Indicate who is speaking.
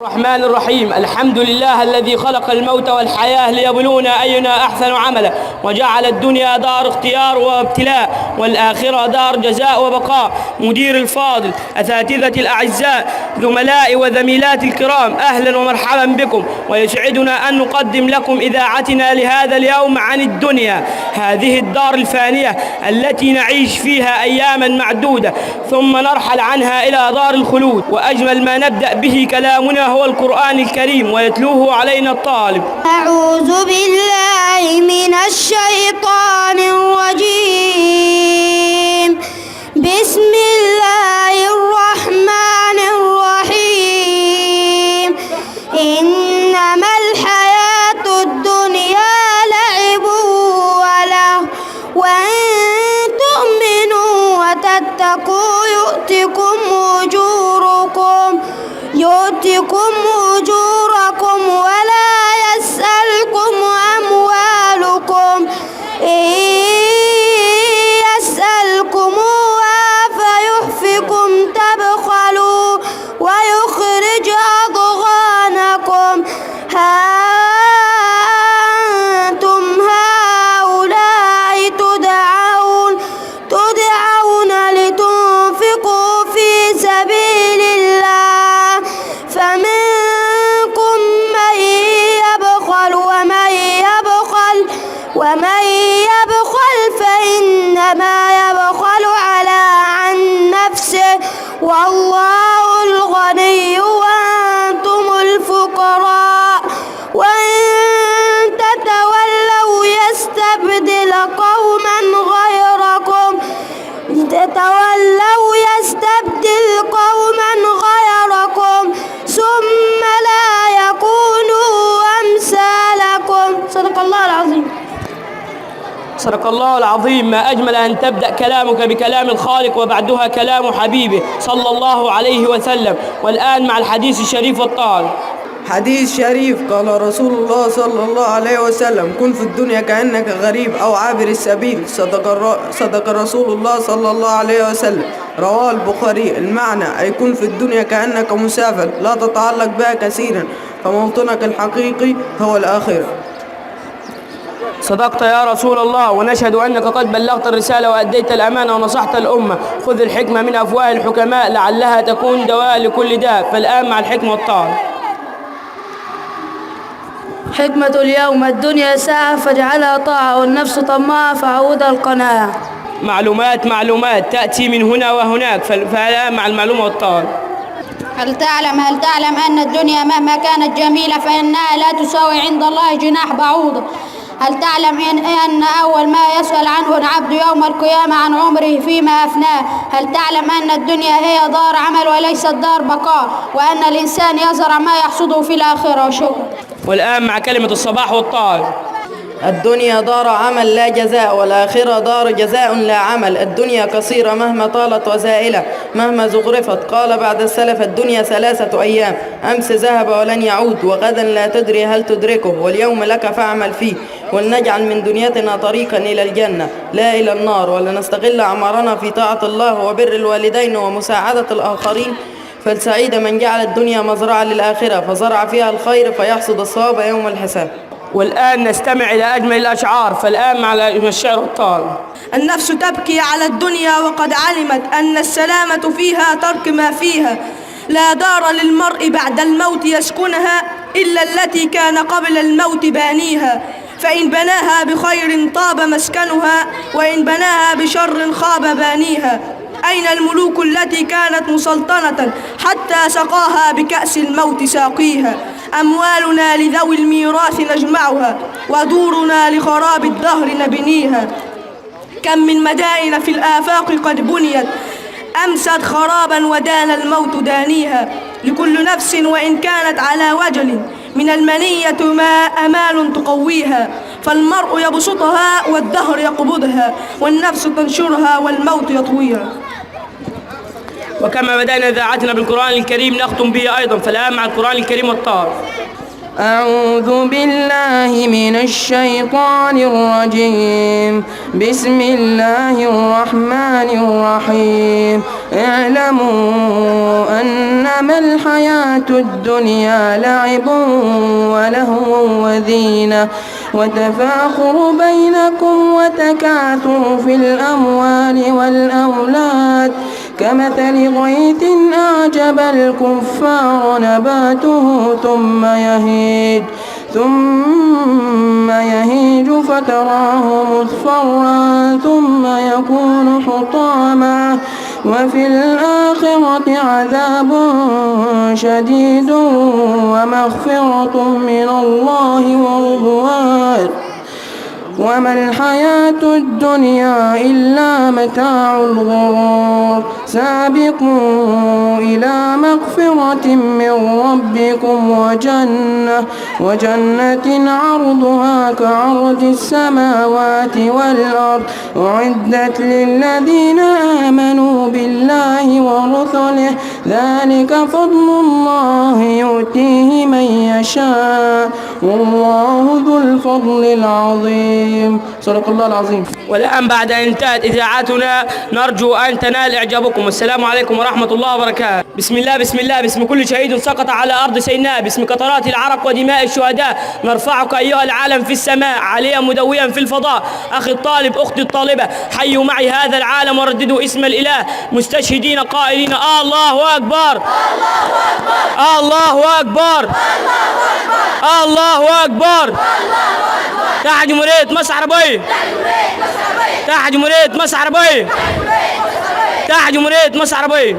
Speaker 1: الرحمن الرحيم. الحمد لله الذي خلق الموت والحياة ليبلونا أينا أحسن عملا، وجعل الدنيا دار اختيار وابتلاء، والآخرة دار جزاء وبقاء. مدير الفاضل، أساتذتي الأعزاء، زملائي وزميلاتي الكرام، أهلا ومرحبا بكم. ويسعدنا أن نقدم لكم إذاعتنا لهذا اليوم عن الدنيا، هذه الدار الفانية التي نعيش فيها أياما معدودة ثم نرحل عنها إلى دار الخلود. وأجمل ما نبدأ به كلامنا هو القرآن الكريم، ويتلوه علينا الطالب.
Speaker 2: أعوذ بالله من الشيطان الرجيم. بسم الله الرحمن الرحيم. إنما الحياة الدنيا لعب ولهو، وإن تؤمنوا وتتقوا يؤتكم أجوركم ولا يسألكم أموالكم، إن يسألكموها فيحفكم تبخلوا ويخرج أضغانكم. ها أنتم هؤلاء تدعون لتنفقوا في سبيل الله، فمنكم من يبخل ومن يبخل فإنما يبخل عن نفسه، والله الغني وأنتم الفقراء، وإن تتولوا يستبدل قوما غيركم ثم لا يكونوا أمثالكم. صدق الله العظيم.
Speaker 1: صدق الله العظيم. ما أجمل أن تبدأ كلامك بكلام الخالق وبعدها كلام حبيبه صلى الله عليه وسلم. والآن مع الحديث الشريف والطال.
Speaker 3: حديث شريف: قال رسول الله صلى الله عليه وسلم: كن في الدنيا كأنك غريب أو عابر السبيل. صدق رسول الله صلى الله عليه وسلم. رواه البخاري. المعنى: أي كن في الدنيا كأنك مسافر، لا تتعلق بها كثيرا، فموطنك الحقيقي هو الآخرة.
Speaker 1: صدقت يا رسول الله، ونشهد أنك قد بلغت الرسالة وأديت الأمانة ونصحت الأمة. خذ الحكمة من أفواه الحكماء لعلها تكون دواء لكل داء. فالآن مع الحكمة والطال.
Speaker 4: حكمة اليوم: الدنيا ساعة فاجعلها طاعة، والنفس طماعة فعودها القناعة.
Speaker 1: معلومات معلومات تأتي من هنا وهناك، فالآن مع المعلومة والطال.
Speaker 5: هل تعلم أن الدنيا مهما كانت جميلة فإنها لا تساوي عند الله جناح بعوضة؟ هل تعلم أن أول ما يسأل عنه العبد يوم القيامة عن عمره فيما أفناه؟ هل تعلم أن الدنيا هي دار عمل وليست دار بقاء، وأن الإنسان يزرع ما يحصده في الآخرة؟ شكرا.
Speaker 1: والآن مع كلمة الصباح والطال.
Speaker 3: الدنيا دار عمل لا جزاء، والآخرة دار جزاء لا عمل. الدنيا قصيرة مهما طالت، وزائلة مهما زخرفت. قال بعد السلف: الدنيا 3 أيام، أمس ذهب ولن يعود، وغدا لا تدري هل تدركه، واليوم لك فاعمل فيه. ولنجعل من دنيتنا طريقا إلى الجنة لا إلى النار، ولنستغل أعمارنا في طاعة الله وبر الوالدين ومساعدة الآخرين. فالسعيد من جعل الدنيا مزرعة للآخرة، فزرع فيها الخير فيحصد الصواب يوم الحساب.
Speaker 1: والآن نستمع إلى أجمل الأشعار. فالآن مع الشعر الطال.
Speaker 6: النفس تبكي على الدنيا وقد علمت أن السلامة فيها ترك ما فيها. لا دار للمرء بعد الموت يسكنها إلا التي كان قبل الموت بانيها، فإن بناها بخير طاب مسكنها، وإن بناها بشر خاب بانيها. أين الملوك التي كانت مسلطنة حتى سقاها بكأس الموت ساقيها؟ أموالنا لذوي الميراث نجمعها، ودورنا لخراب الدهر نبنيها. كم من مدائن في الآفاق قد بنيت، أمست خرابا ودان الموت دانيها. لكل نفس وإن كانت على وجل من المنية ما أمال تقويها، فالمرء يبسطها والدهر يقبضها، والنفس تنشرها والموت يطويها.
Speaker 1: وكما بدأنا إذاعتنا بالقرآن الكريم نختم به أيضا. فالآن مع القرآن الكريم والطار.
Speaker 3: أعوذ بالله من الشيطان الرجيم. بسم الله الرحمن الرحيم. اعلموا أنما الحياة الدنيا لعب ولهو وزينة وتفاخر بينكم وتكاثر في الأموال والأولاد، كمثل غيث أعجب الكفار نباته ثم يهيج فتراه مصفرا ثم يكون حطاما، وفي الآخرة عذاب شديد ومغفرة من الله ورضوان، وما الحياة الدنيا إلا متاع الغرور. سابقوا إلى مغفرة من ربكم وجنة عرضها كعرض السماوات والأرض، أعدت للذين آمنوا بالله ورسله، ذلك فضل الله يؤتيه من يشاء، والله ذو الفضل العظيم. صدق الله العظيم.
Speaker 1: والآن بعد أن انتهت إذاعتنا نرجو أن تنال إعجابكم، والسلام عليكم ورحمة الله وبركاته. بسم الله بسم الله، باسم كل شهيد سقط على أرض سيناء، باسم قطرات العرق ودماء الشهداء، نرفعك أيها العالم في السماء، عاليا مدويا في الفضاء. أخي الطالب، أختي الطالبة، حيوا معي هذا العالم ورددوا اسم الإله، مستشهدين قائلين: الله أكبر، الله أكبر، الله أكبر. تحت جمهورية مصر العربية، تحت جمهورية مصر العربية، تحت جمهورية مصر العربية.